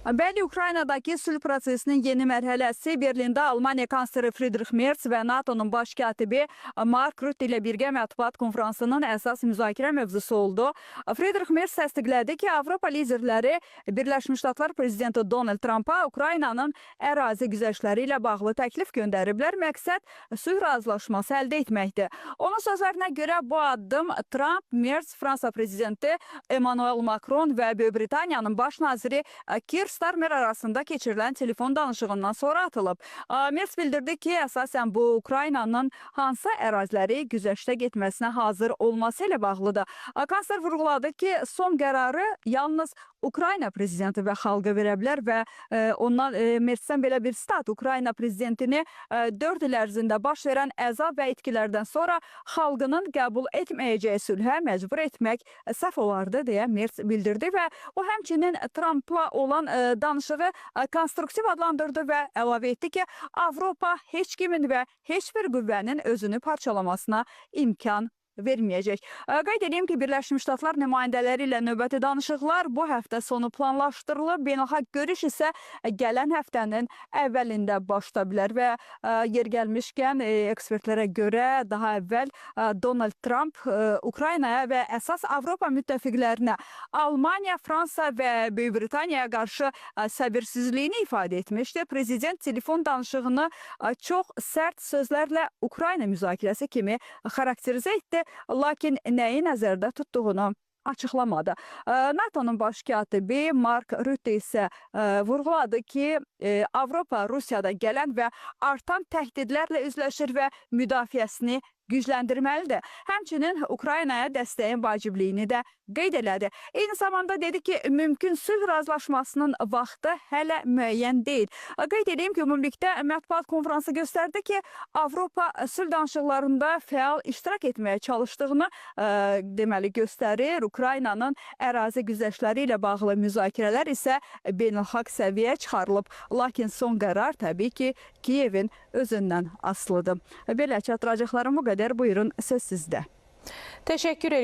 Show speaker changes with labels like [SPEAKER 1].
[SPEAKER 1] Bəli, Ukraynadakı sülh prosesinin yeni mərhələsi Berlində Almaniya kansleri Friedrich Merz və NATO-nun baş katibi Mark Rutte ilə birgə mətbuat konfransının əsas müzakirə mövzusu oldu. Friedrich Merz təsdiqlədi ki, Avropa liderləri Birləşmiş Ştatlar prezidenti Donald Trumpa Ukraynanın ərazi güzəştləri ilə bağlı təklif göndəriblər. Məqsəd sülh razılaşması əldə etməkdir. Onun sözlərinə görə bu addım Trump, Merz, Fransa prezidenti Emmanuel Macron və Böyük Britaniyanın baş naziri Keir Starmer arasında keçirilən telefon danışığından sonra atılıb. Merz bildirdi ki, əsasən bu Ukraynanın hansı əraziləri güzəştə getməsinə hazır olması ilə bağlıdır. Kansler vurğuladı ki, son qərarı yalnız Ukrayna prezidenti və xalqı verə bilər və ondan Merzdən belə bir sitat: Ukrayna prezidentini 4 il ərzində baş verən əzab və itkilərdən sonra xalqının qəbul etməyəcəyi sülhə məcbur etmək səhv olardı deyə Merz bildirdi və o həmçinin Trumpla olan danışığı konstruktiv adlandırdı və əlavə etdi ki, Avropa heç kimin və heç bir qüvvənin özünü parçalamasına imkan verməyəcək. Qeyd edeyim ki, Birləşmiş Ştatlar nümayəndələri ilə növbəti danışıqlar bu həftə sonu planlaşdırılıb. Beynəlxalq görüş isə gələn həftənin əvvəlində başlaya bilər və yer gəlmişkən ekspertlərə görə daha əvvəl Donald Trump Ukraynaya və əsas Avropa müttəfiqlərinə Almaniya, Fransa və Böyük Britaniyaya qarşı səbirsizliyini ifadə etmişdi. Prezident telefon danışığını çox sərt sözlərlə Ukrayna müzakirəsi kimi xarakterizə etdi, lakin nəyi nəzərdə tutduğunu açıqlamadı. NATO-nun baş katibi Mark Rutte isə vurğuladı ki, Avropa Rusiyadan gələn və artan təhdidlərlə üzləşir və müdafiəsini gücləndirməlidir. Həmçinin Ukraynaya dəstəyin vacibliyini də qeyd elədi. Eyni zamanda dedi ki, mümkün sülh razılaşmasının vaxtı hələ müəyyən deyil. Qeyd edeyim ki, ümumilikdə mətbuat konfransı göstərdi ki, Avropa sülh danışıqlarında fəal iştirak etməyə çalışdığını deməli göstərir. Ukraynanın ərazi güzəştləri ilə bağlı müzakirələr isə beynəlxalq səviyyəyə çıxarılıb. Lakin son qərar təbii ki, Kiyevin özündən asılıdır. Belə, çatdıracaqlarım bu qədər. Buyurun, söz sizdə.
[SPEAKER 2] Təşəkkür.